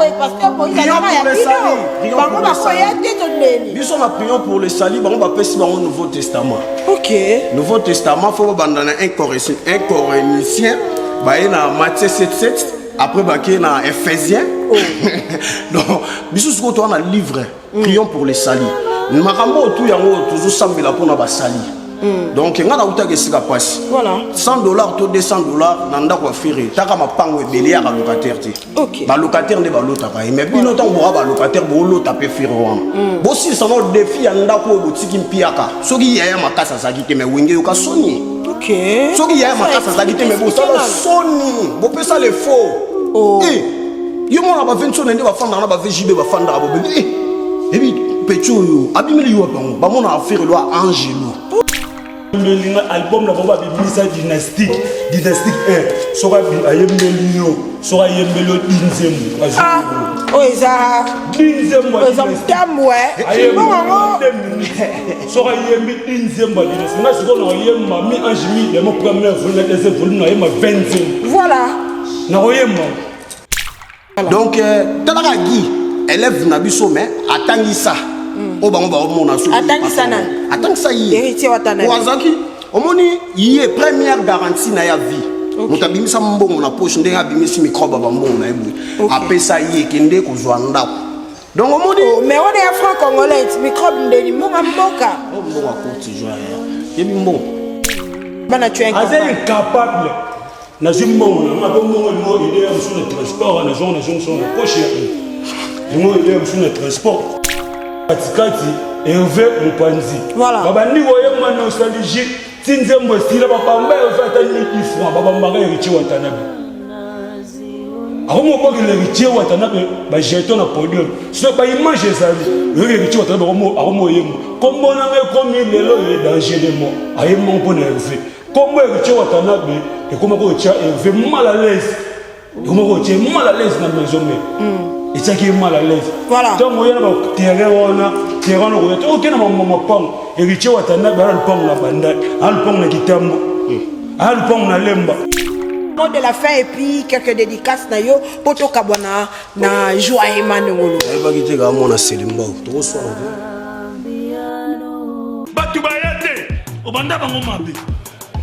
boye pasteur Moïse azaka ya bino bango bakoya te to ndeni biso na prions pour le salut bango bapesi bango nouveau testament. Ok. Nouveau testament faut babanda na 1 Corinthiens 1 Corinthiens baye na Matthieu 7 7 après bake na Ephésiens. Oh. Donc biso sikoyo toza na livre prions pour le salut makambo oyo tu yango tozosambela mpona basali. Donc ngai nautaka esika mpasi. Voilà. 100 $ to 200 $ na ndako ya Ferre taka mapango ebele yaka locataire te. Balocataire nde balotaka ye, mais bino ntango boka balocataire boolota mpe Ferre wana bosilisa na défi ya ndako oyo botiki mpiaka. Soki yaya makasi azalaki te, mais Wenge yoka soni. Soki yaya makasi azalaki te, mais bosala soni, bopesa le faux. Oh. Eh, yo mona bavensone nde bafandaka na baVJB bafandaka bobebi. Eh, ebi peti oyo abimeli yo bango bamona affaire lo angelo. Ayembelinga album na bango babimisa Dynastique, Dynastique 1. Soki ayembeli yo, soki ayembeli yo di nzembo. Ah, oyo eza di nzembo. Oyo eza motambo e bongo yango. Soki ayembi di nzembo ya Dynastie, nga sikoyo nakoyemba Mi Ange Mi Demo première volume na deuxième volume, nayemba 20 nzembo. Voilà. Nakoyemba. Donc talaka Guy, élève na biso, mais atangisa oyo bango baomona soki. Atangisa nani? Atangisa ye. Héritier Watanabe. Oyo azalaki omoni ye première garantie na ya vie. Moto abimisa mbongo na poche ndenge abimisi microbe ya bambongo na ye boye, apesa ye kende kozwa ndako. Donc omoni. Oh, mais wana ya franc congolais, microbe ndeni mbongo mboka. Oyo mbongo akoti joi yebi mbongo. Bana tu Aza incapable. Nazwi mbongo na nga mpe mbongo lingo ide ya mosusu na transport, nazongo nazongiso na poche lingo ide ya mosusu na transport katikati. Herve mopanzi. Voilà. Babandi koyemba nostalgie ti nzembo esila, babamba Herve ata 10 francs babambaka. Héritier Watanabe akomobokela Héritier Watanabe bajeton na podium so baimage ezali oyoki Héritier Watanabe akomoyemba kombo nanga ekomi lelo ye danger de mort ayemba mpo na Herve. Kombo Héritier Watanabe ekomaki kotia Herve mal à l'aise, ekomaki kotia mal à l'aise na maison mère, etiaki ye mal à l'aise. Voilà. Ntango oya na baterrain wana, terrain wana okoya te oke na mapango. Héritier Watanabe ana lupango na Bandai, ana lupango na Kitambo, ana lupango na Lemba. Mot de la fin et puis quelques dédicaces na yo po tokabwa na joie manongolo. Nayebaki te kaka mwana Selembao tokoswana te. Bato baya te, obanda bango mabe,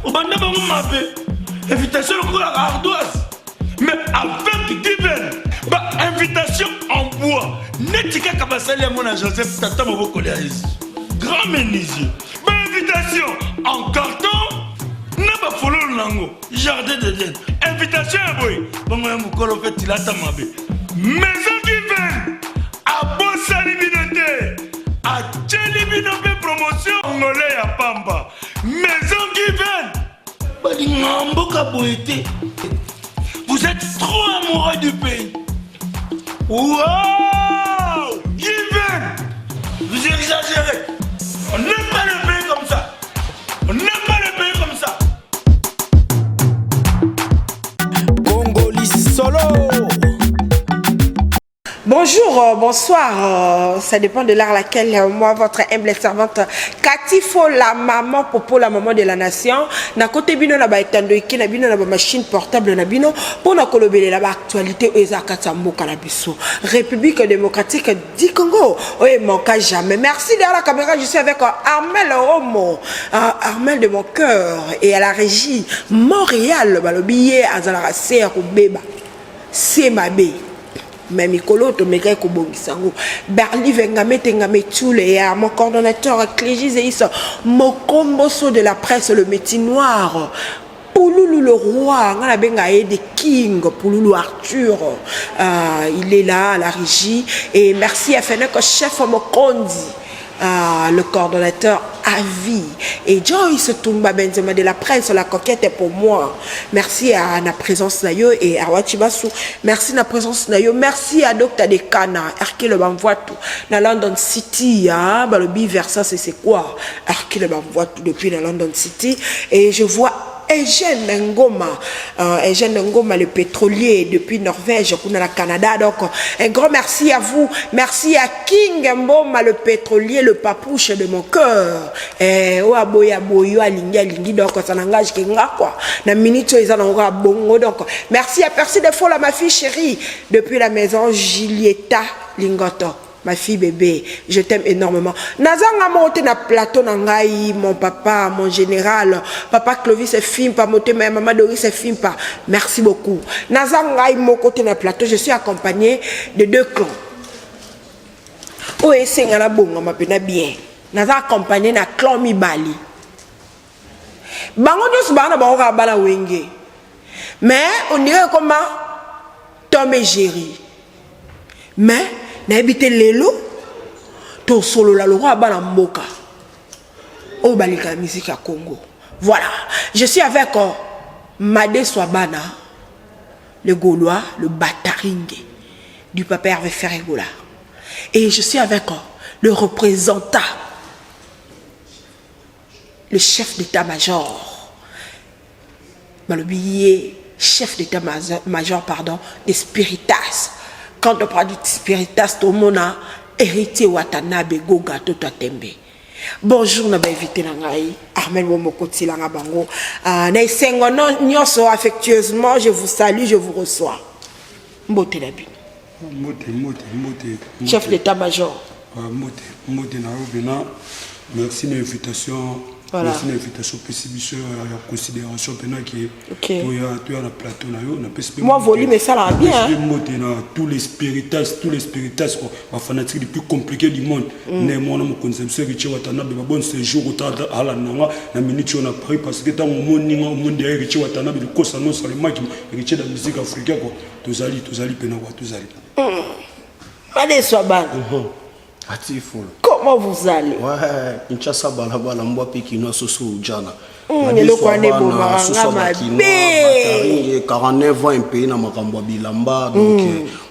obanda bango mabe, invitation lokola ardoise, mais avec Given ba invitation en bois neti kaka basali yango na Joseph tata mobokoli ya Yesu grand menuisier, bainvitation en carton na bafololo nango jardin d'Eden, invitation ya boye bongo ya mokolo mpe tilata mabe. Maison Given abosani bino te, atieli bino mpe promotion ngole ya pamba. Maison Given balingaka mboka boye te. Vous êtes trop amoureux du pays. Wow, Given, vous exagérez. On n'aime pas le pays comme ça, on n'aime pas le pays comme ça. Congoli solo. Bonjour, bonsoir, ça dépend de l'heure à laquelle moi, votre humble servante, Cathy Fo, la maman Popo, la maman de la nation, na côté bino na ba etando eke na bino na ba machine portable na bino, pour na kolobele la ba actualité oyo eza kati ya mboka na biso. République démocratique du Congo, oyo manqua jamais. Merci derrière la caméra, je suis avec Armel Romo, Armel de mon cœur, et à la régie, Montréal, balobi ye azalaka se ya kobeba, se mabe. Mais mikolo tomekaki kobongisa yango Berli Vengame Tengame Tule ya mon coordonnateur Clégis Zeis Mokomboso de la presse, le métier noir Pouloulou le roi, nga nabenga ye de King Pouloulou Arthur, il est là à la régie. Et merci à Feneko chef Mokondi, le coordonnateur à vie, et Joyce Tumba Benzema de la presse, la coquette est pour moi. Merci à la présence na yo et à Wachibasu. Merci na présence na yo. Merci à Dr Dekana Hercule Banvoitou na London City, hein, balobi Versa c'est quoi Hercule Banvoitou depuis la London City. Et je vois Eugène Ngoma, Eugène Ngoma, le pétrolier depuis Norvège, kuna na Canada. Donc, un grand merci à vous. Merci à King Mboma, le pétrolier, le papouche de mon cœur. Eh, oyo aboya boyo alingi alingi, donc ça n'engage que nga quoi. Na minute oyo eza nango kaka bongo. Donc, merci à Percy de Fola, ma fille chérie, depuis la maison Julietta Lingoto. Ma fille bébé, je t'aime énormément. Nazanga moko te na plateau na ngai, mon papa, mon général, papa Clovis Fimpa, motema ya mama Doris Fimpa. Merci beaucoup. Naza ngai moko te na plateau, je suis accompagné de deux clans. Oyo esenga na bongama mpenza bien. Naza accompagné na clan mibali. Bango nyonso baa na bango kaka bana Wenge. Mais on dirait comme Tom et Jerry. Mais nayebi te lelo tosolola lokola bana mboka oyo balingaka musique ya Congo. Voilà, je suis avec Made Swabana, le Gaulois, le Bataringue du papa Hervé Ferre Gola. Et je suis avec le représentant, le chef d'état-major, balobi ye chef d'état-major, pardon, des Spiritas. Quand on parle du Spiritas, tomona Héritier Watanabe Goga Toto Tembe. Bonjour na bainvité na ngai Armel Bomoko tilanga bango. Na esengo nyonso, affectueusement je vous salue, je vous reçois. Mbote na bino. Mbote, mbote, mbote. Chef d'état-major. Mbote, mbote na yo mpena. Merci na invitation. Merci na invitation opesi biso ya considération mpena ke toya na plateau na yo. Napesi mpe Moi, volume esalaka bien, hein. mbote na tous les spiritas, tous les spiritas quoi, bafanatiques du plus compliqué du monde. Nde mwana mokonzi na biso Héritier Watanabe, babonne séjour otala alanda nga na minute oyo na Paris, parce que ntango omoni nga, omoni ya Héritier Watanabe likosa nyonso alemaki héritier de la musique africain quoi. Tozali, tozali mpena quoi, tozali. Made Swabana. Ati folo. Comment vous allez? Ouais, Kinshasa balabala mbwa mpe kino soso ujana. Eloko wana ebomaka nga mabe. Bataringe 49 ans impayé na makambo ya bilamba, donc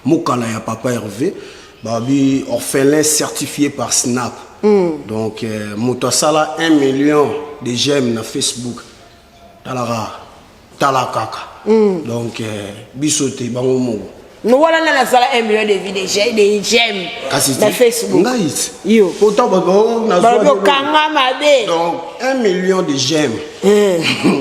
mokala ya papa Hervé, babi orphelin certifié par Snap. Donc moto asala 1 million de j'aime na Facebook. Talaka tala kaka. Donc biso te, bango moko. No wana nga nasala 1 million de vues, de j'aime Kasi na Facebook. Ngai ti. Yo. Pourtant bato balobi okanga mabe. Donc 1 million de j'aime.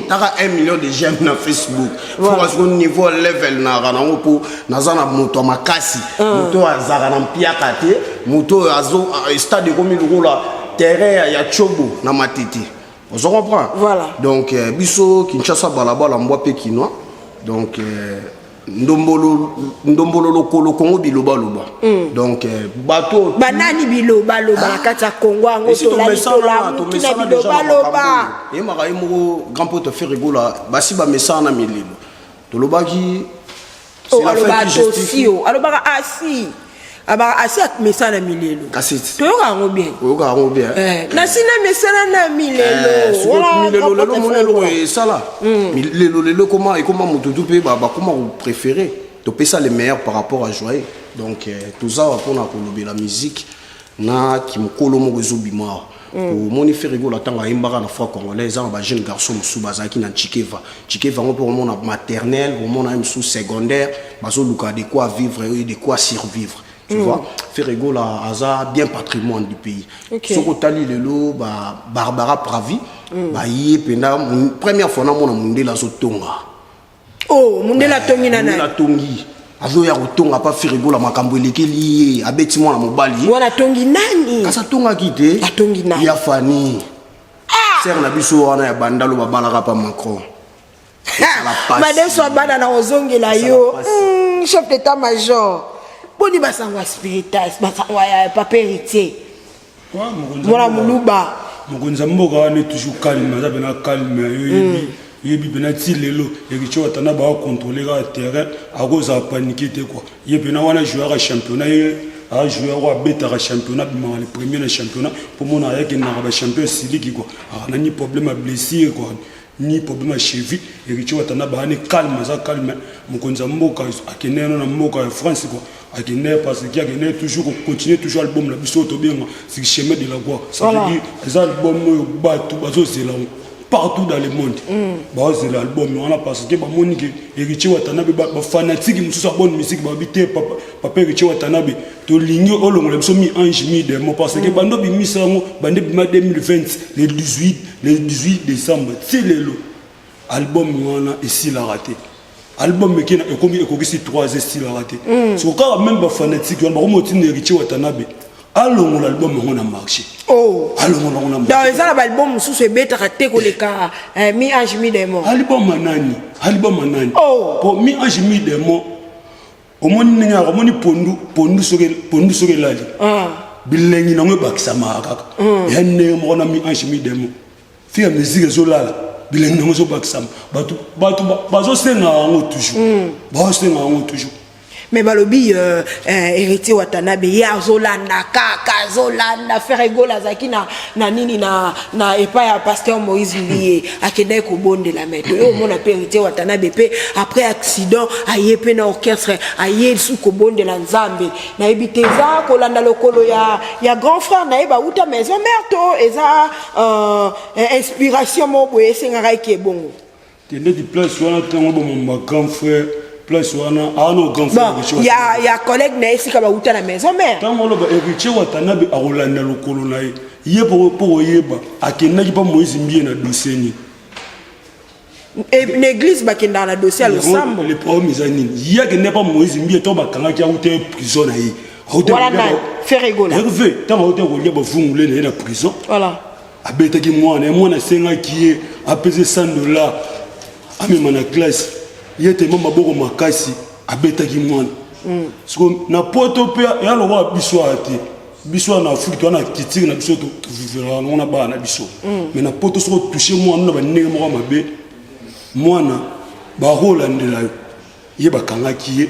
Taka 1 million de j'aime na Facebook. Voilà. Parce que niveau level naka nango mpo naza na moto ya makasi. Moto oyo azalaka na mpiaka te, moto oyo azo stade ekomi lokola terrain ya Tchobo na Matete. Ozo comprendre? Voilà. Donc biso Kinshasa balabala mbwa mpe kinois. Donc ndombolo ndombolo lokolo Kongo bilobaloba. Donc bato Banani bilobaloba na kati ya Kongo yango? Esi Tolali tomesana tolamuki na tomesana déjà na bilobaloba. makambo oyo. Yemaka ye moko grand pote Ferre Gola, basi bamesana na mililo tolobaki. Oh, C'est la fin alobaka qui tosi justifie. O alobaka asi, abaka asi amesana na milelo. Kasi Toyoka yango bien. Oyoka yango bien. Eh, nasi na mesana na milelo. Sikoyo Voilà, milelo grand lelo pote mona Ferre eloko Gola. esala lelo lelo ekoma motutu mpe bakoma kopréféré topesa le meilleur par rapport à joye. Donc toza awa mpona kolobela musique na kimokolo moko ezobima awa. Omoni Ferre Gola, ntango ayembaka na foi congolais, eza na bajeune garçon mosusu bazalaki na Tchikeva Tchikeva yango mpo omona maternelle, omona ye mosusu secondaire, bazoluka de quoi vivre et de quoi survivre, tu vois. Ferre Gola aza bien patrimoine du pays. Soki otali lelo ba Barbara Pravi baye mpenza, première fois namona mondele azotonga. Oh, mondele atongi na Mondele nani? Atongi, azoya kotonga pa Ferre Gola, makambo elekeli ye, abeti mwana mobali. Wana atongi nani? Kasi atongaki te. Atongi nani? Ya Fani, sere na biso wana ya Bandalo, babalaka pa Macron. Esala pasi. Madeso abana na kozongela Esala yo. pasi. Chef d'état major, boni basango ya Spiritas, basango ya papa Héritier, mwana moluba? Mokonzi ya mboka wana toujours calme, aza mpena calme. Yo yebi, yebi mpena ti lelo Héritier Watana bakocontrôle kaka terrain, akozala panique te quoi. Ye mpena wana joueur ya championnat, ye ajoueur oyo abetaka championnat, abimaka le premier na championnat, mpo mona ayakendaka bachampion siliki quoi. Akana ni problème ya blessure quoi, ni problème ya cheville. Héritier Watana baani calme, aza calme. Mokonzi ya mboka akende yano na mboka ya France quoi. Akende parce que akende toujours kocontinue toujours album na biso oyo tobenga Sur Chemin de la Gloire. Ça veut dire eza album oyo bato bazozela yango. partout dans le monde bazela album wana, parce que bamoni ke Héritier Watanabe, bafanatike mosusu ya bonne musique babi te, papa Héritier Watanabe, tolingi olongola biso mi ange mi démon, parce que bando bimisa yango, bande bima 2020 le 18, le 18 décembre ti lelo, album wana esilaka te. Album eke ekomi ekokisi 3 esilaka te. Soko kaka même bafanatike wana bakomi otinda Héritier Watanabe alongola album yango na marché. Oh. Alongola yango na Donc marché. Eza na baalbum mosusu ebetaka te koleka mi ange mi démon. Album anani? Album anani? Oh. Po mi ange mi démon, omoni ndenge yaka, omoni pondu, pondu soki, pondu soki elali, bilengi nango ebakisamaka kaka. Ya ndenge moko na mi ange mi démon, fi ya musique ezolala, bilengi nango ezobakisama. Bato bazosenga yango toujours, bazosenga yango toujours. Mais balobi Héritier Watanabe ye azolanda kaka, azolanda Ferre Gola. Azalaki na nini na epai ya pasteur Moïse Mbiye, akendaki kobondela. Mais toye omona mpe Héritier Watanabe mpe après accident aye mpe na orchestre, aye lisusu kobondela Nzambe. Nayebi te, eza kolanda lokolo ya grand frère na ye bauta maison mère, to eza inspiration moko boye esengaka eke ebongo? Te, ndeti place wana, ntango bomamba grand frère, place wana awa na grand frère. Bon, ya collègue na ye esika bauta na maison mère. Ntango oloba Héritier Watanabe akolanda lokolo na ye, ye mpo koyeba akendaki mpa Moïse Mbiye na dossier nini? Na église bakendaka na dossier ya losambo. Le problème eza nini? Ye akende mpa Moïse Mbiye to bakangaki, auta prison na ye. Wana nani? Ferre Gola? Herve, ntango auta kolia bavungule na ye na prison, voilà, abetaki mwana ye. Mwana asengaki ye apese 100 dollar amema na classe. Ye tema maboko makasi, abetaki mwana. Siko na poto mpe ya lokola biso aya te. Biso wana na Afrique, toza na culture na biso, tovivraka yango na bana na biso. Mais na poto, soki otouche mwana na bandenge moko ya mabe, mwana bakolandela yo. Ye bakangaki ye,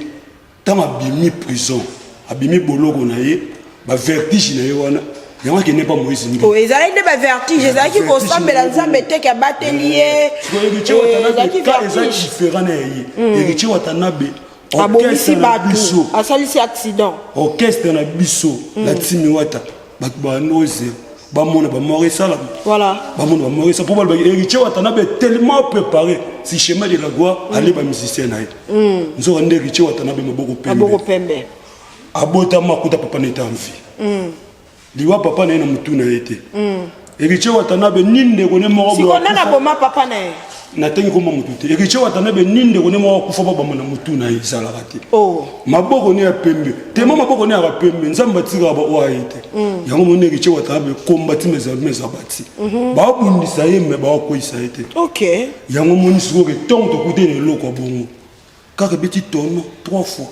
ntango abimi prison, abimi boloko na ye, bavertige na ye wana, yango akende mpa Moïse Mbiye. Oh, ezalaki nde bavertige, ezalaki kosambela Nzambe teke abateli ye. Héritier Watanabe ezalaki ka eza vertige. différent na ye. Héritier Watanabe, abomisi orchestre na bato, biso, asalisi accident. Orchestre na biso, la team Wata, bato banoze bamona bamort esalama. Bamona bamort esala mpo balobaki Héritier Watanabe tellement préparé si chemin de la gloire, ale bamusicien na ye. Nzoka nde Héritier Watanabe maboko maboko pembe. Pembe. Abotama akuta papa na ye ta mvi, liwa papa na ye na motu na ye te. Héritier Watanabe ni ndeko ne moko boye sikoyo nani akufa. Aboma papa na ye? Natangi koma motu te. Héritier Watanabe ni ndeko ne moko akufa babamba na motu na ye ezalaka te. Oh. Maboko ne ya pembe, tema maboko ne yaka pembe. Nzambe atikaka baoyo aye te. Yango moni Héritier Watanabe kombati meza bati baobundisa ye, me baokweyisa ye te. Yango moni sikoyo ke ntongo tokuti na eloko ya bongo kaka ebeti tono trois fois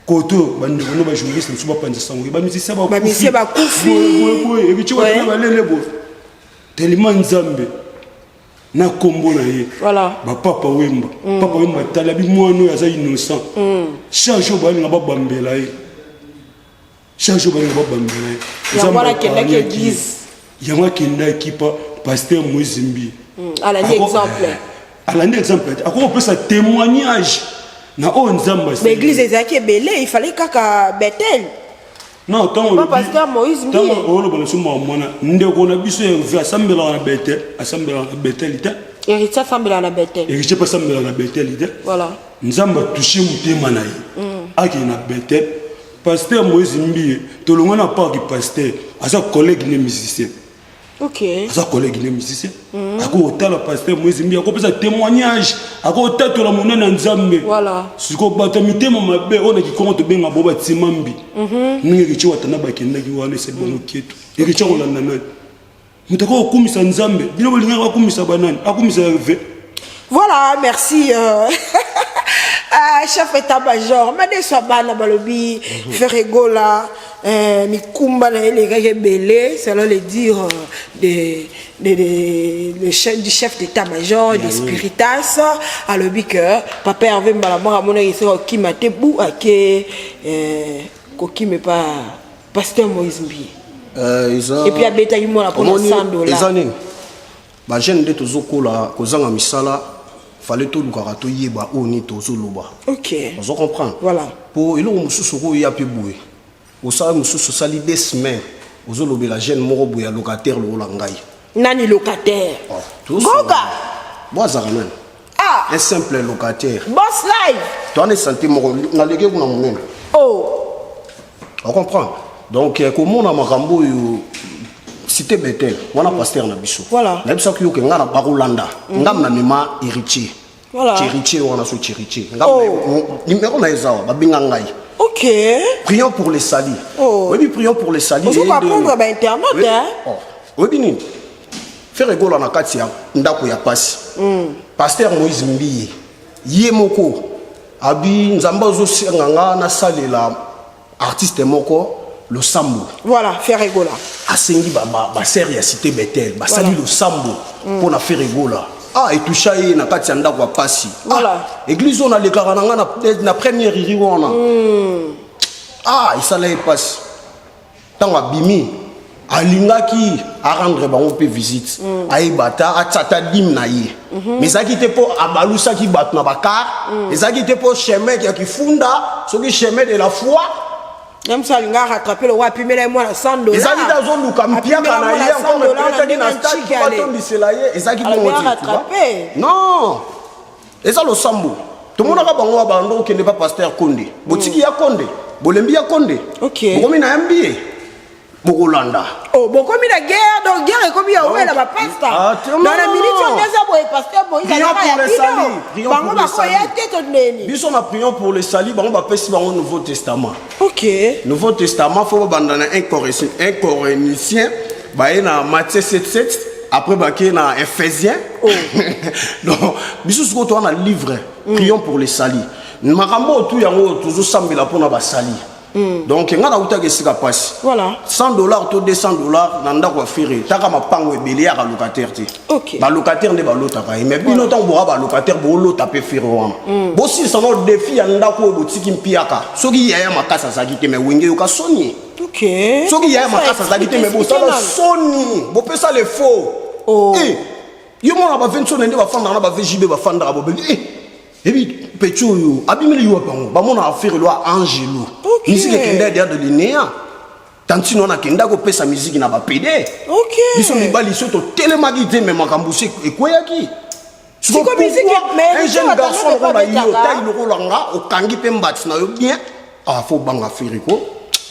koto, bandeko no bajournaliste mosusu bapanza sango, bamusicien. Bamusicien bakufi. Boye Héritier Watanabe balele boye tellement Nzambe na nkombo na ye. Bapapa Wemba, Papa Wemba atali, abi mwana oyo aza innocent. Charge oyo balinga babambela ye, charge oyo balinga babambela ye. Yango wana Nzambe akendaki apargnaki ye. Église. Yango akendaki pa pasteur Moïse Mbiye. Alandi exemple. Alandi exemple te, akoki kopesa témoignage na oyo Nzambe asali. Baeglise ezalaki ebele, il fallait kaka Betel? Non, ntango Pa pasteur Moïse Mbiye. Ntango oloba na so makambo wana, ndeko na biso Herve asambelaka na Betel, asambelaka na Betel te. Héritier asambelaka na Betel. Héritier mpe asambelaka na Betel te. Nzambe atouche motema na ye, akende na Betel, pasteur Moïse Mbiye. Tolongwa na parki, pasteur aza collègue ne musicien. Aza collègue ne musicien, akotala pasteur Moïse Mbiye, akopesa témoignage, akotatola monene ya Nzambe. Sikoyo bato ya mitema mabe oyo na kikongo tobenga bo batima mbi, ndenge Héritier Watana bakendaki wana, esali bango keto. Héritier akolanda nani? Moto akoki kokumisa Nzambe, bino bolingaka akumisa banani? Akumisa Herve? Voilà, merci. Chef état-major, madeso bana balobi Ferre Gola, mikumba na ye elekaki ebele, selon le dire de, de, chef, du chef d'état-major de Spiritas. Alobi que papa Hervé mbala moko amonaki esika kokima te, bu ake kokima epa pasteur Moïse Mbiye. Eza Et puis abetaki mwana mpona Omoni, 100 dollar. Eza nini? Bajeune nde tozokola kozanga misala, fale tolukaka toyeba oyo nini tozoloba. Ozo comprendre? Voilà. Po eloko mosusu okoya mpe boye, osala mosusu, osali 2 semaines, ozolobela jeune moko boye ya locataire lokola ngai. Nani locataire? Oh, tous. Goga. Boazaka nani? Ah. Un simple locataire. Boss live. Toi ne santé moko naleki kuna monene. Oh. On comprend. Donc eh, komona makambo oyo cité Bethel wana pasteur na biso. Voilà. Nayebisaki yo ke nga na bakolanda. Nga na mema héritier. Voilà. Héritier wana so héritier. Nga Oh. numéro na eza wa babenga ngai. Ok. Prions pour les salis. Oh. Oyebi prions pour les salis. Ozo eyende- apprendre ba internaute, Oui. hein. Oh. Oyebi nini? Ferre Gola na kati ya ndako ya pasi. Pasteur Moïse Mbiye ye moko abi Nzambe azosenga nga nasalela artiste moko losambo. Voilà, Ferre Gola. Asengi ba ba, ba sœur ya cité Bethel, basali Voilà. losambo mpona Ferre Gola. Ah, etusha ye na kati ya ndako ya pasi. Voilà. Ah, église oyo nalekaka na nga na, na première riri wana. Ah, esala ye pasi. Ntango abimi alingaki arendre bango mpe visite, ayeba ata atia ata dime na ye, mais ezalaki te mpo abalusaki bato na bakar, ezalaki te mpo chemin ya kifunda, soki chemin de la foi. Même ça alinga rattraper le roi apimela ye mwana 100 dollars. Ezalaki te azoluka mpiaka na ye encore epetaki na stade mpo batondisela ye, ezalaki bongo te, tu vois. Rattraper. Non, eza losambo tomonaka bango wa bando okende pa pasteur Konde, botiki ya Konde, bolembi ya Konde, bokomi na ya Mbiye, bokolanda. Oh, bokomi na guerre, donc guerre ekomi ya owela bapasta. Ah, dans la non, minute non. oyo eza boye, pasteur Moïse Prions azaka ya pour le bino. salut, prions Bango pour le bakoya salut. te to ndeni. Biso na prions pour le salut, bango bapesi bango Nouveau Testament. Nouveau Testament, fo babanda na 1 Corinthiens, 1 Corinthiens, baye na Matthieu 7 7, après bake na Éphésiens. Donc biso sikoyo toza na livre Prions pour le salut, makambo oyo tu yango tozosambela mpona basali. Donc nga nautaki esika pasi. 100 dollars to 200 dollars na ndako ya Ferre, taka mapango ebele yaka locataire te. Balocataire nde balotaka ye, mais bino ntango boka balocataire, boolota mpe Ferre wana. Bosilisa nao défi ya ndako oyo botiki mpiaka. Soki yaya makasi azalaki te, mais Wenge yoka soni. Soki yaya makasi azalaki te, mais bosala soni, bopesa le faux. Eh, yo mona bavensone nde bafandaka na baVJB, bafandaka bobeli. Eh, ebi peti oyo abimeli yo bango bamona affaire lo angelo. Musique ekende derrière de linéa, tantine wana akenda kopesa musique na bapede. Biso mibali so totelemaki te, mais makambo so ekweyaki. Siko musique, mais Un jeune Héritier garçon Watanabe lokola yo, babetaka. tai lokola nga, okangi mpe mbati na yo bien. Ah, fo banga Ferre ko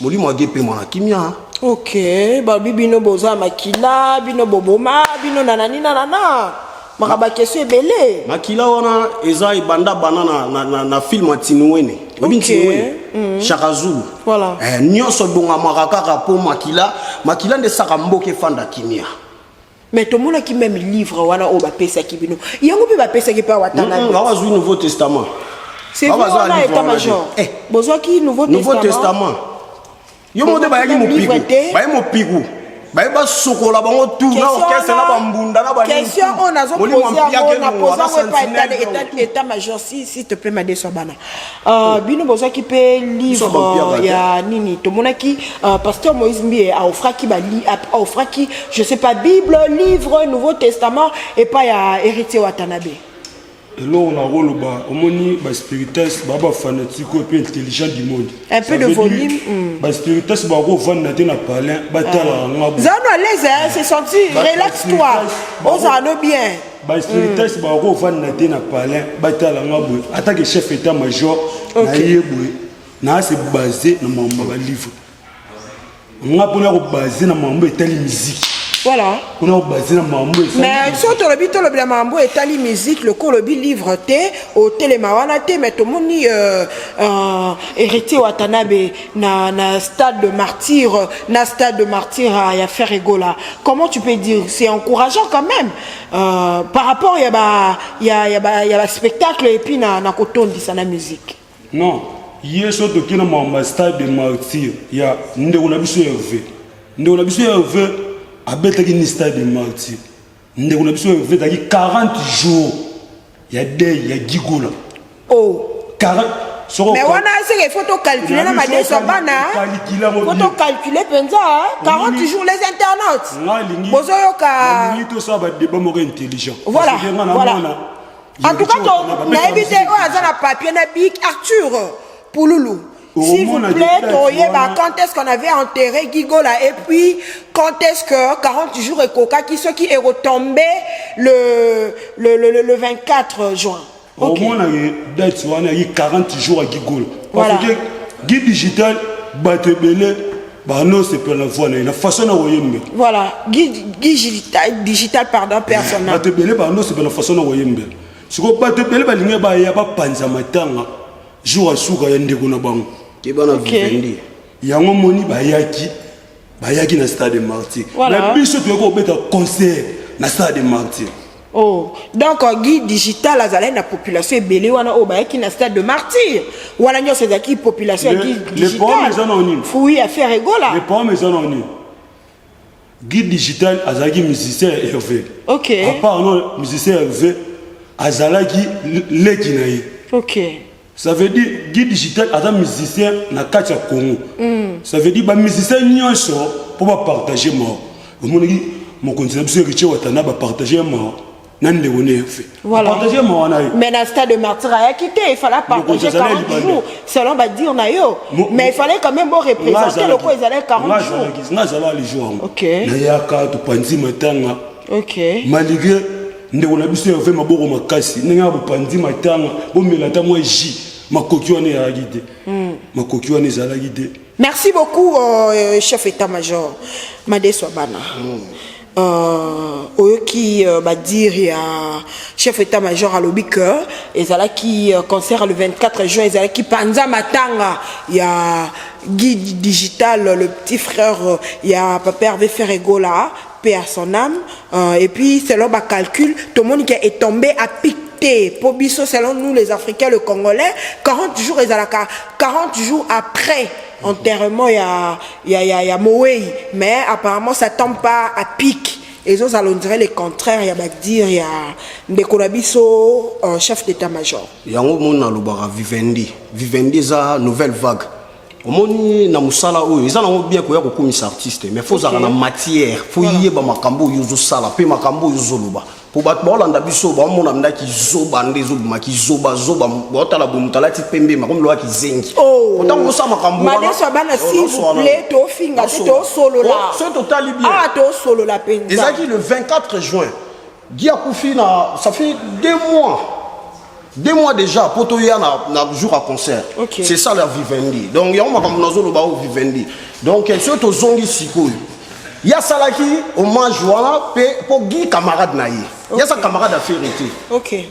molimo age pema na kimia. Ok, balobi bino boza makila, bino boboma, bino nanani nanana, makambo ya question ebele. Makila wana eza ebanda bana na film ya Tinuene, oyebi. Ntinuene, Shaka Zulu. Eh, nyonso ebongamaka kaka mpo makila, makila nde esaka mboka efanda kimia. Mais tomonaki même livre wana oyo bapesaki bino yango mpe bapesaki mpe Watanabe. Bakazwi Nouveau Testament. C'est vrai wana, état major? Eh. Bozwaki Nouveau Nouveau Testament? Testament yo moko te, bayaki Livre mopiku. te. Baye mopiku, baye basokola bango tu na orchestre na bambunda na banini. Question tu. oyo nazopose Molimo yango, mpiaka naposa elongwa, yango epa na sentinelle. état major, si s'il te plaît, madeso bana. Bino bozwaki mpe livre bampiaka te. ya nini? Tomonaki pasteur Moïse Mbie aofraki aofraki, je sais pas, Bible, livre Nouveau Testament epai ya Héritier Watanabe. Eloko nakoloba, omoni baspirites baa bafanatique oyo mpe intelligent du monde. Un peu Ça de veut dire, volume. Baspirites bakovanda te na palin, batalaka nga boye. Zano à l'aise, hein, c'est senti, relax-toi, ozala no bien. Baspirites bakovanda te na palin, batala nga boye atake chef état major na ye boye. Naa se base na makambo ya balivre nga mpona kobase na makambo etali musique, mpona kobase na makambo esali. Mais so tolobi, tolobela makambo etali musique, lokola olobi livre te, otelema wana te. Mais tomoni Héritier Watanabe na stade de martyr, na stade de martyr ya Ferre Gola. Comment tu peux dire? C'est encourageant quand même par rapport ya ba ya, ya ba ya ba spectacle et puis na kotondisa na musique. Non, ye so toki na makambo ya stade de martyr ya ndeko na biso Herve, ndeko na biso Herve abetaki ni stade de martyr. Ndeko na biso Herve ezalaki 40 jours ya deuil ya Gigola. Oh. 40 soko. Mais wana seke il faut tocalculer na madeso bana, faut tocalculer mpenza 40 jours. Les internautes bozoyoka. Nalingi tosala badébat moko intelligent. Voilà. En tout cas, nayebi te oyo aza na papier na bic, Arthur Pululu. S'il vous plaît, toyeba quand est-ce qu'on avait enterré Guy Gola et puis quand est-ce que 40 jours ekokaki soki ekotombe le, le, le, le, le 24 juin. Ok. Omonaka date wana yaki 40 jours ya Guy Gola. Voilà. Parce que Guy Digital bato ebele banosepela na voix na ye na façon na koyembela. Voilà, Guy, Guy digital, digital pardon, personnel. Bato ebele banosepela na façon na koyembela. Sikoyo bato ebele balingi baya bapanza matanga jour ya suka ya ndeko na bango. Keba na Vivendi. Yango moni bayaki bayaki na stade de martyr. Voilà. Na biso toyaki kobeta concert na stade de martyr. Oh, donc Guy Digital azalaki na population ebele wana oyo bayaki na stade de martyr. Wana nyonso ezalaki population ya Guy Le problème eza na nini? Digital. Fruit ya Ferre Gola. Le problème eza na nini? Guy Digital azalaki musicien ya Hervé. Ok. À part non musicien ya Hervé azalaki leki na ye. Ok. Ça veut dire Guy Digital aza musicien na kati ya Congo. Ça veut dire ba musicien nyonso po ba partager mort. Omonaki mokonzi na biso Héritier Watanabe ba partager mort na ndeko ne Hervé. Voilà. Partager mort na ye. Mais na stade de martyr ayaki te, il fallait partager Mokonzi azalaki 40 libanda. jours selon ba dire na yo. Mais il fallait quand même bo représenter loko ezalaki 40 jours. Nga azalaki le jour yango. Ok. Nayaka topanzi matanga. Ok. Malgré ndeko na biso Hervé maboko makasi ndenge ya bopanzi matanga bomela ata mwa jus makoki wana ezalaki te. Makoki wana ezalaki te. Merci beaucoup chef état-major Madeso Abana. Oyoki ba dire ya chef état-major alobi que ezalaki concert le 24 juin ezalaki panza matanga ya Guy Digital, le petit frère ya papa Hervé Ferre Gola, paix à son âme. Et puis selon ba calcul, tout le monde qui est tombé à pic pour biso selon nous les Africains, le Congolais, 40 jours ezalaka 40 jours après enterrement ya ya ya ya Moei, mais apparemment ça tombe pas à pic. Et ça, on dirait le contraire, ya ba dire ya ndeko na biso chef d'état-major. Yango mona lobaka Vivendi. Vivendi za nouvelle vague. Omoni na musala oyo eza nango bien koya kokumisa artiste, mais faut ozala na matière, faut yeba makambo oyo ozosala pe makambo oyo ozoloba. Po bato baolanda biso baomona ndaki zoba nde ezobima kizoba zoba, baotala boye moto alati pembe, makomi loba kizengi. Oh. Otango osala makambo wana, Madeso abana, Oh, s'il vous nyonso wana. plaît, tofinga te, Nyonso. tosolola. Oh, soki totali bien. Ah, tosolola mpenza. Ezalaki le 24 juin. Guy akufi na, ça fait 2 mois. 2 mois déjà, pour toi, il y a na jour à concert. Ok. C'est ça la Vivendi. Donc, il y a un makambo nazoloba au Vivendi. Donc, soki tozongi sikoyo. Ya salaki hommage wana pe po Guy camarade na ye. Ya sa camarade a fait arrêter. Ok.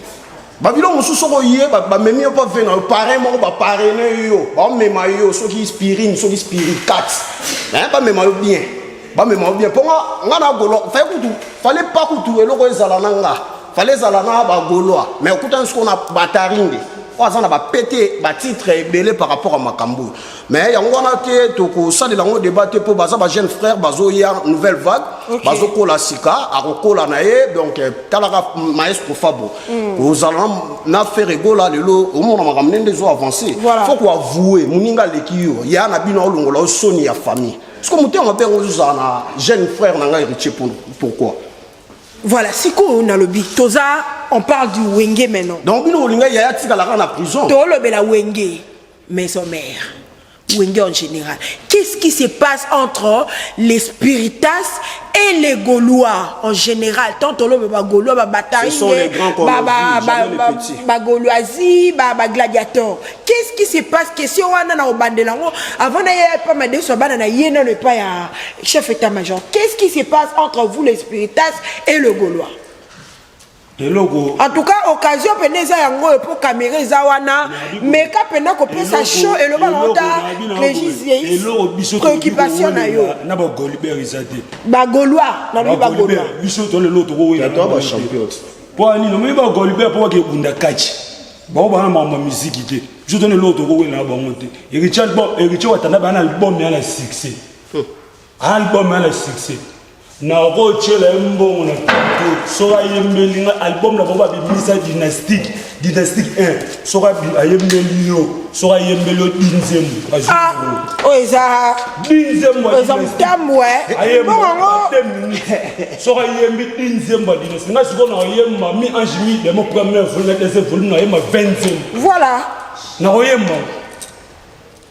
Babilo mosusu soko ye, ba memi yo pa ve na yo, parrain moko ba parrainer yo, ba mema yo soki spirine, soki spiricat. Hein, ba mema yo bien. Ba mema yo bien. Po nga, nga na golo, fallait kutu, fallait pas kutu eloko ezala na nga. Fallait ezala na ba golois. Mais okuta siko na bataringe. Oyo aza na ba pété, ba titre ebele par rapport à makambo. Mais yango wana te tokosalela yango débat te po baza ba jeune frère bazoya nouvelle vague, Ok. bazokola sika, akokola na ye, donc talaka maestro Fabo. Ozala na Ferre Gola lelo omona makambo ndenge ezo avancer. Voilà. Faut ko avouer moninga aleki yo, ya na bino olongola yo soni ya famille. Parce que motema mabe yango ozozala na jeune frère na ngai héritier pour, pourquoi? Voilà, sikoyo nalobi toza, on parle du Wenge maintenant. Donc bino olinga yaya tikalaka na prison. Tolobela Wenge, maison mère. Wenge en général. Qu'est-ce qui se passe entre les Spiritas et les Gaulois en général? Tant que ba Gaulois, ba Bataringue, Ce sont les grands qu'on ba, a ba, vus, ba, jamais les ba, petits. ba Gauloisie, ba, ba gladiateur. Qu'est-ce qui se passe? Question wana na obandelango. Avant na ye pas madeso bana na ye na le pas ya chef état-major. Qu'est-ce qui se passe entre vous les Spiritas et le Gaulois? Eloko. En tout cas, occasion pene eza yango oyo po caméra eza wana, mais ka pena kopesa Eloko, show eloba na eloko, ota na bino Régis boye. Yeis, Eloko biso tokoki préoccupation na yo. kowela na ba Golibert eza te. Ba Gaulois, na lobi ba Ba Golibert, Gaulois. biso to lelo tokowela Tata na ba bango te. champion. Po nini, omoni ba Golibert po bakebunda kati. Bango bana makambo ya miziki te. Biso to lelo tokowela na bango te. Héritier album, Héritier Watanabe ana album ya na succès. Album ya na succès. Nakotiela ye mbongo na plateau. Soki ayembeli nga album na bango babimisa dynastique, dynastique 1. Soki ayembeli yo, soki ayembeli yo di nzembo, azwi Ah, mbongo. oyo eza Di nzembo ya oyo eza dynastique. motambo, eh. Ayemba Mbongo yango. ate minute. Soki ayembi di nzembo ya dynastique. Nga sikoyo nakoyemba mi ange mi demo première volume na deuxième volume nakoyemba 20 nzembo. Voilà. Nakoyemba.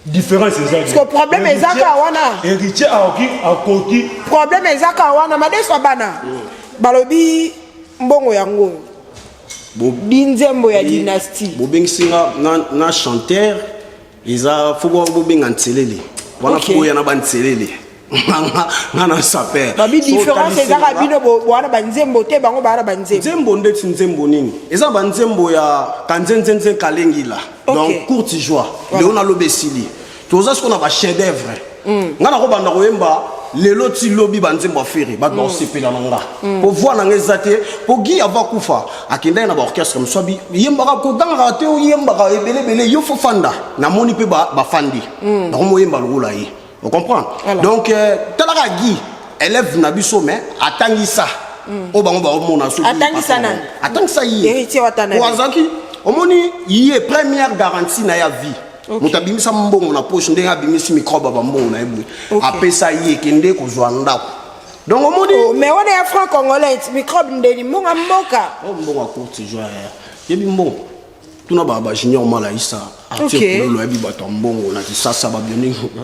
Différence eza Parce que problème eza kaka wana. Héritier akoki akoki. Problème eza kaka wana madeso bana. Balobi mbongo yango. Di nzembo ya dynastie. Bobengisi nga na, na chanteur eza fo bobenga nselele. Wana okay. Fo ya na ba nselele. Nga na saper. Babi différence eza kaka bino bowana ba nzembo te bango bawana ba nzembo. Nzembo ndeti nzembo nini? Eza ba nzembo ya kanzenzenze kalengila. Okay. Donc courte joie. Voilà. Leo naloba esili. Toza sikoyo na ba chef d'œuvre. Mm. Nga nakobanda koyemba lelo ti lobi banzembo ya Ferre bato bakosepela na nga po voix na nga eza te po Guy avant akufa akendaki na baorchestre mosusu abi yembaka kogangaka te oyembaka ebelebele yo fo fanda namoni mpe bafandi bakomoyemba lokola ye ocomprendre donc euh, talaka Guy élève na biso mais atangisa oyo bango baomona soki Atangisa nani? atangisa ye Héritier Watanabe. Po azalaki omoni ye première garantie na ya vie moto abimisa mbongo na poche ndenge abimisi microbe ya bambongo na ye boye apesa ye kende kozwa ndako donc omoni Oh, mais wana ya franc congolais microbe ndeni mbongo ya mboka. Oh, mbongo ya courte joie yebi mbongo tuna ba ba junior malaisa Arthur Ok. Kulolo ayebi bato ya mbongo na Kisasa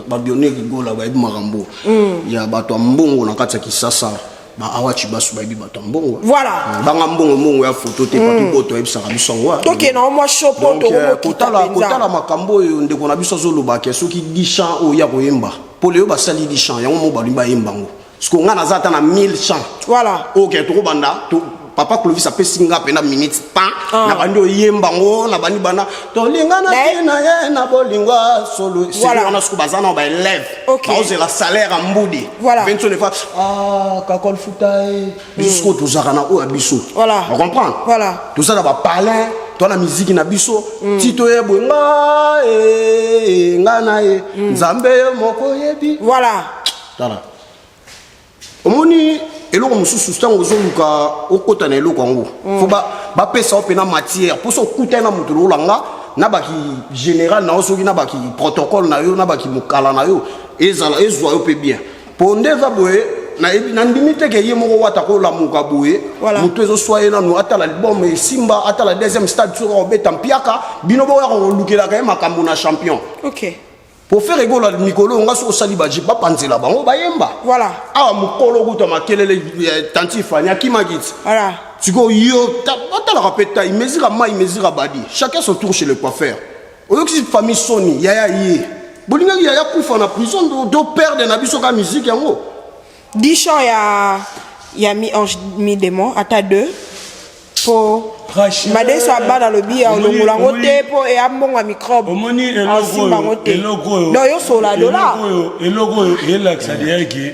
babione Rigola bayebi makambo ya bato ya mbongo na kati ya Kisasa ba awa Chibasu bayebi bato ya mbongo. Voilà. Banga mbongo mbongo ya foto te papi boto ayebisaka biso yango. Tokende na mwa show po Donc, tokomokita mpenza. kotala makambo oyo ndeko na biso azoloba ke soki 10 chants oyo ya koyemba mpo lelo basali 10 chants yango mo balingi bayemba yango parce que nga naza ata na 1000 chants. Voilà. Ok, tokobanda to papa Clovis apesi nga pena minute pan na bandi oyemba ngo na bandi bana tolingana Na ye- na ye na bolingo ya solo. Voilà. Sikoyo wana sikoyo baza na ba élève. Ok. Baozela salaire ya mbudi. Voilà. 29 fois ah kakol futa ye. Biso sikoyo tozalaka na oyo ya biso. Voilà. On comprend? Voilà. Toza na ba palin, toza na musique na biso. Ti toyebwe nga eh, nga na ye. Nzambe ye moko yebi. Voilà. Tala. Omoni eloko mosusu ntango ozoluka okota na eloko yango fo bapesa yo mpena matière mpo so okutani na moto lokola nga na baki général na yo soki na baki protocole na yo na baki mokala na yo ezala ezwa yo mpe bien mpo nde eza boye nayebi nandimi te ke ye moko wata kolamuka boye Voilà. moto ezoswa ye nanu atala album esimba atala deuxième stade soki akobeta mpiaka bino boyaka kolukelaka ye makambo na champion. Ok. Pour faire rigoler mikolo nga so osali ba jeep bapanzela bango bayemba. Voilà. Awa mokolo kuta makelele tanti Fani akimaki ti. Voilà. Sikoyo yo batalaka mpe taille mesure mai mesure badi chacun son tour chez le coiffeur. Oyokisi famille Sony yaya ye bolingaki yaya kufa na prison do perdre na biso ka musique yango. 10 chants ya mi ange mi démon ata 2 po Rachel. madeso abana alobi ya Omoni- olongola yango omoni- te po eya mbongo ya microbe. Omoni eloko Asimba yango oyo te. eloko oyo Donc yo sola dollar. eloko oyo elakisa deyaki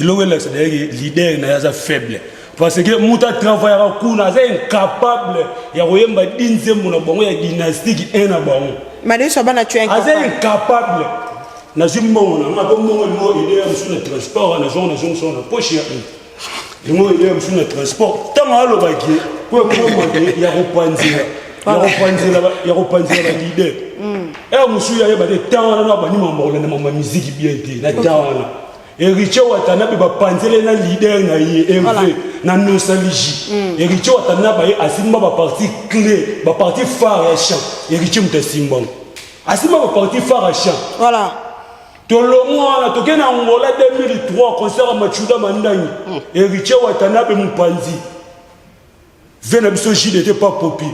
eloko elakisa deyaki leader na ye aza faible parce que moto atravaillaka kuna aza incapable ya koyemba di nzembo na bango ya dynastique 1 na bango. Madeso abana tu es aza incapable. incapable. Nazwi mbongo na nga po mbongo elingo ede ya mosusu na transport na zongo na zongo songo na poche ya yango ede ya mosusu na transport ntango alobaki po ekomaki ya kopanzela ya kopanzela ya kopanzela ba leader ere mosusu ayeba te ntango wana na bandi mambo kolanda mambo ya miziki bien te na ntango wana Héritier Watanabe bapanzele na leader na ye Hervé na nostalgie. Héritier Watanabe ye asimba ba partie clé, ba partie phare ya chant. Héritier moto asimba ngo. Asimba ba partie phare ya chant. Voilà. Tolongo wana toke na Angola 2003 concert ya Machuda Mandangi. Héritier Watanabe mopanzi. Ve na biso JDT pa popi.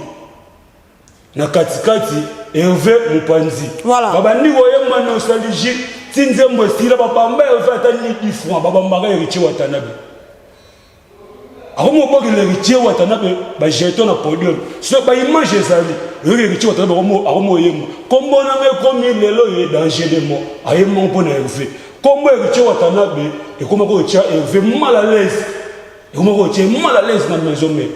Na katikati Hervé mopanzi. Voilà. Babandi koyemba nostalgie ti nzembo esila babamba Hervé ata ni 10 francs babambaka Héritier Watanabe. Akomobokela Héritier Watanabe ba jeton na podium. So ba image ezali. Oyoki Héritier Watanabe akomoyemba. Kombo na nga ekomi lelo ye danger de mort. Ayemba mpo na Hervé. Kombo Héritier Watanabe ekoma kotia Hervé mal à l'aise. Ekoma kotia mal à l'aise na maison mère.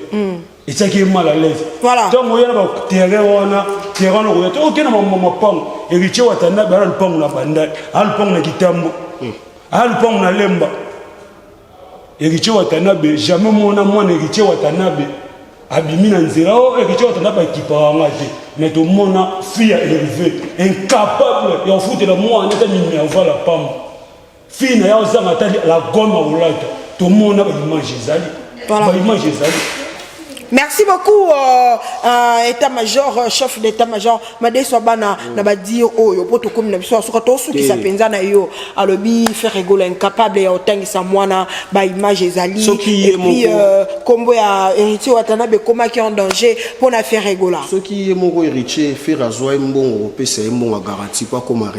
Etiaki ye mal à l'aise. Voilà. Ntango oya na ba terrain wana, terrain wana okoya te okende na mapango. Héritier Watanabe ala lupango na Bandal, ala lupango na Kitambo, ala lupango na Lemba. Héritier Watanabe jamais mona mwana Héritier Watanabe abimi na nzela oh Héritier Watanabe akipaka nga te mais tomona fille ya Hervé incapable ya kofutela mwana ata minerval ya pamba. Fille na ya ozanga ata la gomme ya kolata tomona ba image ezali. Voilà. Ba image ezali. Merci beaucoup état major, chef d'état major Madeso bana na ba dire oyo po tokomi na biso soka tosukisa penza na yo. Alobi Ferre Gola incapable ya otangisa mwana, ba image ezali. Soki ye Et puis moko- kombo ya Héritier Watanabe ekomaki en danger mpona Ferre Gola. Soki ye moko Héritier, Ferre azwa ye mbongo, kopesa ye mbongo ya garantie po akóma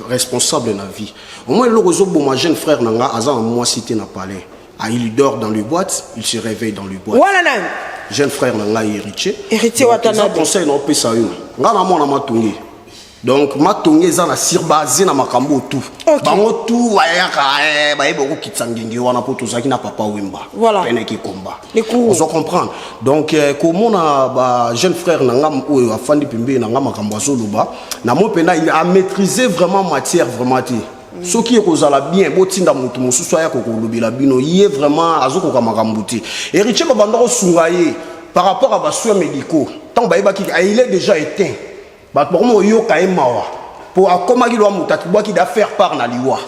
responsable na vie. Au moins eloko ezoboma jeune frère na nga, aza na mwasi te na palais. Ah, il dort dans le boîte, il se réveille dans le boîte. Wana nani? Jeune frère na ngai Héritier. Héritier Donc, Watanabe. eza conseil na opesa yo. Nga na mwana Matonge, donc Matonge eza na sur base na makambo tu. Bango tu bayaka, bayeba kokitisa ngenge wana mpo tozalaki na Papa Wemba. Pene kikomba. Les cours. Ozo comprendre? Donc komona ba jeune frère na nga oyo afandi pembeni na nga, makambo azoloba na mo mpena amaîtriser vraiment matière vraiment te. Soki ekozala bien, botinda moto mosusu aya kokolobela bino. Ye vraiment azokoka makambo te. Héritier, babanda kosunga ye par rapport à basoins médicaux. Ntango bayebaki il est déjà éteint, bato bakoma koyoka ye mawa po akomaki lwa moto atibwaki da faire part na liwa.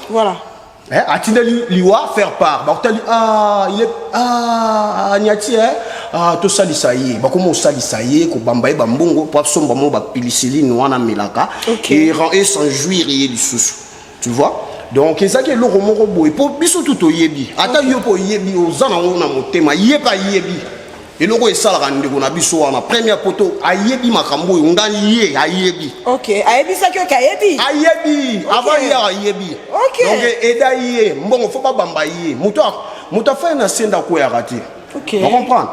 Eh, atindeli liwa faire part, bakotali: ah, il est, ah, aniati, eh? Ah, tosalisa ye. Bakoma kosalisa ye, kobamba ye bambongo po asomba mo bapilisiline wana amelaka et s'enjouir ye lisusu, tu vois? Donc ezalaki eloko moko boye mpo biso tu toyebi. Ata yo mpo oyebi, oza nango na motema. Ye mpe ayebi eloko esalaka ndeko na biso wana première poto, ayebi makambo oyo ngai ye ayebi. Ok, ayebisaki oke ayebi. Ayebi avant hier, ayebi. Donc eda ye mbongo, fo babamba ye. Moto afai na se, ndako oyaka te. Ocomprendre?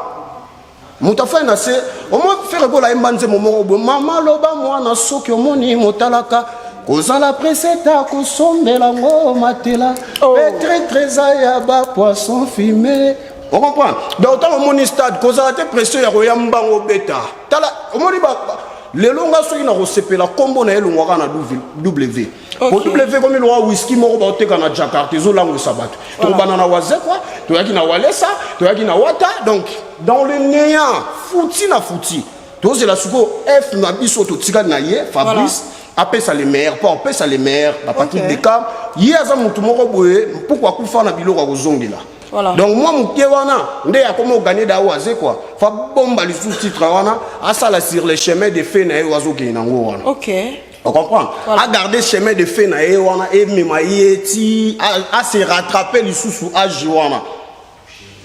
Moto afai na se omo Ferre Gola ayemba nzembo moko boye: mama loba mwana, soki omoni motalaka kozala preseta kosombela ngo matela. Peut-être eza ya bapoisson fumé, ocomprendre? Donc ntango omoni stade, kozala te pression ya koya mbango obeta. Tala, omoni lelo nga soki na kosepela, nkombo na ye elongwaka na W po W komi lokwa whisky moko baoteka na Jakarta, ezolangwisa bato. Tokobanda na Wazekwa, toyaki na Walesa, toyaki na Wata, donc dans le néant, futi na futi. Tozela sikoyo F na biso, totikali na ye Fabrice apesa le meilleur, mpo apesa le meilleur baPatrick Beckham. Ye aza motu moko boye, mpuku akufa na biloko ya kozongela. Donc mwa moke wana nde akoma oganye da oyo aze kwa fa bomba lisusu titre wana, asala sur le chemin de fait na ye oyo azokende nango wana. Ocomprendre? Agarde chemin de fait na ye wana, emema ye ti ase rattrape lisusu age wana.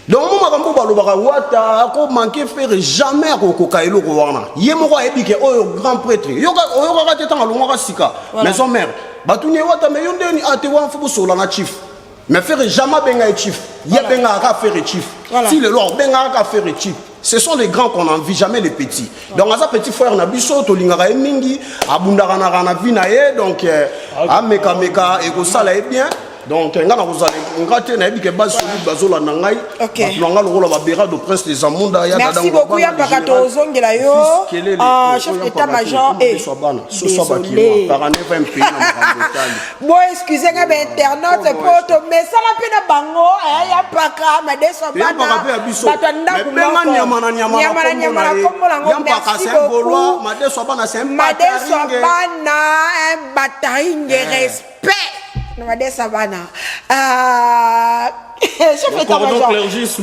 Donc mo makambo balobaka Wata akomanke Ferre, jamais akokoka eloko wana. Ye moko ayebi ke oyo grand prêtre. Oyokaka te ntango alongwaka sika Maison Mère, batuni ye: Wata, me yo ndeni ate wana, fo bosola na chief. Mais Ferre jamais abenga ye chief. Ye abengaka kaka Ferre chief. Ti lelo abengaka kaka Ferre chief. Ce sont les grands qu'on envie, jamais les petits. Donc aza petit frère na biso, tolingaka ye mingi, abundaka na vie na ye. Donc amekameka, ekosala ye bien. Donc nga na kozala nga te, nayebi ke base solide bazolanda ngai. Bato na nga lokola Baberado, prince des Amunda ya. Merci beaucoup ya mpaka, tozongela yo, chef d'état major. Désolé, bo excuse nga bainternaute po tomesala mpe na bango ya mpaka Madeso bana, bato ya ndako. Nyama na nyama. Nyama na nyama na kombo nango. Merci beaucoup. Madeso bana, c'est Madeso bana, bataringe, respect na Madesa bana. Chef d'état major,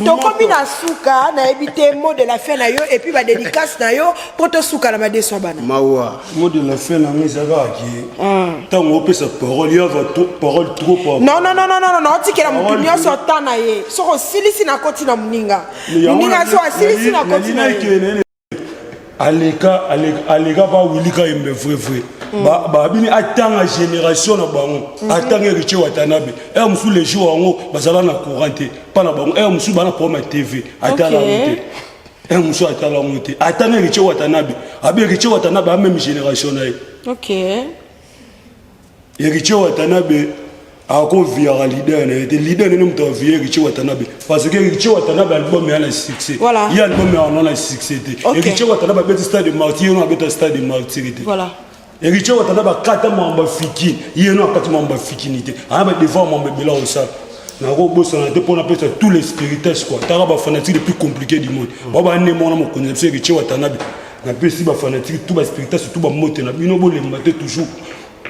tokomi na suka. Nayebi te, mot de la fin na yo et puis badédicace na yo mpo tosuka na Madeso bana. Mawa. Mot de la fin nango eza kaka ke ntango opesa parole, yava parole trop. Non, non, non, non, non, non, otikela motu nyonso ta na ye. Soki osilisi, na koti na moninga. Moninga so asilisi, na koti na ye. Aleka, aleka bawilika yembe vrai vrai. Babini atanga génération na bango, atanga Héritier Watanabe. Ere mosusu le jour yango bazala na courant te mpa na bango, ere mosusu bana problème ya TV, atala yango te. Ere mosusu atala yango te. Atanga Héritier Watanabe, abi Héritier Watanabe a même génération na ye. Héritier Watanabe akoviaka leader na ye te. Leader nene moto avie Héritier Watanabe, parce que Héritier Watanabe album ya na succès. Ye album ya na succès te. Héritier Watanabe abeti Stade de Martyr, ye no abeta Stade de Martyr te. Héritier Watanabe akata mambo afiki, ye no akati mambo afikini te. Aya badevoir mambo ebele akosala. Nakobosana te mpo napesa tous les spirites quoi. Taka bafanatique le plus compliqué du monde bao banema wana, mokonzi na biso Héritier Watanabe. Napesi bafanatique tout, baspiritas tout bamote na bino, bolemba te, toujours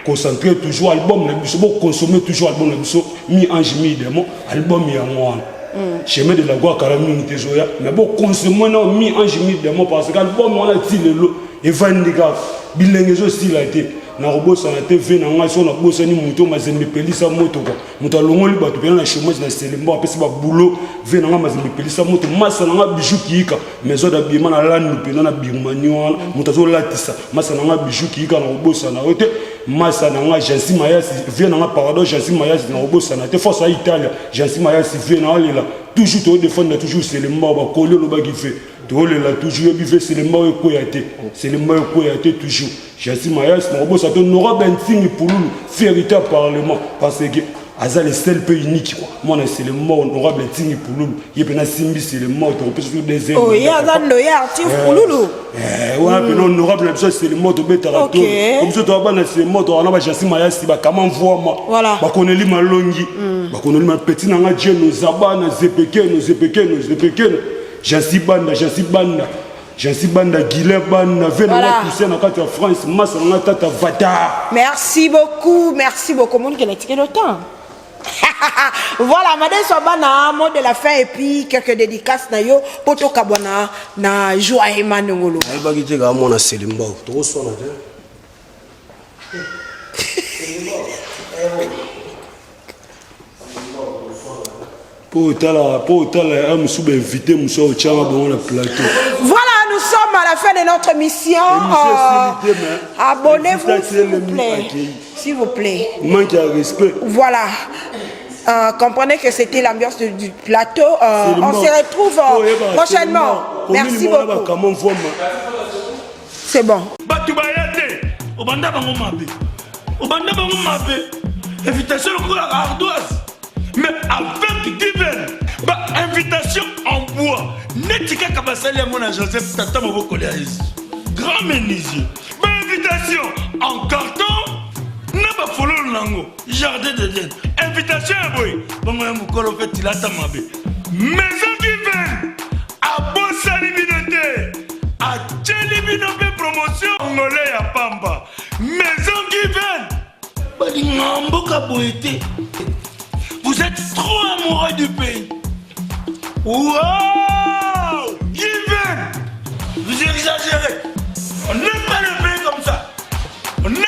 concentré, toujours album na biso, boconsommer toujours album na biso, mi ange mi démon, album yango wana. Chemin de la gloire kala mingi te ezoya, mais bokonsome nao mi ange mi démon, parce que album wana ti lelo evandi kaka, bilenge ezosila te. Nakobosana te ve na ngai, soki nabosani moto Mazembe epelisa moto kua moto alongoli bato mpena na chômage na Selembo, apesi babulo. Ve na ngai Mazembe epelisa moto, masa na ngai Bijou Kiyika, maison d'habillement na Landu mpena na Birmanie wana, moto azolatisa, masa na ngai Bijou Kiyika, nakobosana yo te. Masa na ngai Jansi Mayasi, vie na ngai, pardon, Jansi Mayasi, nakobosana te. Force ya Italia, Jansi Mayasi, vie na alela toujours, todefendre toujours Selemba. Bakoli olobaki ve tolela toujours, yebi ve Selemba oyo ekweya te, Selemba oyo ekweya te toujours. Jansi Mayasi, nakobosa te. Honorable Ntingi Pululu, fierité ya parlement, parce que aza le seul peu unique quoi, mwana Selemba. Honorable Ntingi Pululu, ye mpe nasimbi Selemba, tokopesa so deuxième. Oh, ye aza ndoye Arthur Pululu. Wana mpena honorable na biso ya Selemba, tobetaka to biso toya bana Selemba, toka na bajansi Mayasi, bakama mvwama, bakoneli malongi, bakoneli mapeti na nga jeno zaba na zepekeno zepekeno zepekeno, Jansi Banda, Jansi Banda, Jansi Banda, Guilin Banda, ve na nga Christian na kati ya France, masa na nga tata Vata. Merci beaucoup, merci beaucoup. Monde qui n'a le temps. Voilà, madame Sobana, mot de la fin et puis quelques dédicaces na yo, poto kabwana na joie et manongolo. Nayebaki te kaka mwana Selemba tokoswana te. Mpo otala ya mosusu, bainvité mosusu aotyanga bango na plateau. Voilà, nous sommes à la fin de notre émission. Abonnez-vous, s'il vous plaît. S'il vous plaît. Manque ya respect. Voilà. Comprenez que c'était l'ambiance du plateau. On se retrouve prochainement. Merci beaucoup. C'est bon. Bato baya te, obanda bango mabe, obanda bango mabe, invitation lokola ardoise, mais avec Given, ba invitation en bois neti kaka basali yango na Joseph, tata mobokoli ya Yesu, grand menuisier, bainvitation en carton na bafololo nango, jardin d'Eden, invitation ya boye bongo ya mokolo mpe tilata mabe. Maison Given abosani bino te, atieli bino mpe promotion ngole ya pamba. Maison Given balinga mboka boye te. Vous êtes trop amoureux du pays. Wow, Given, vous exagérez. On n'aime pas le pays comme ça, on n'aime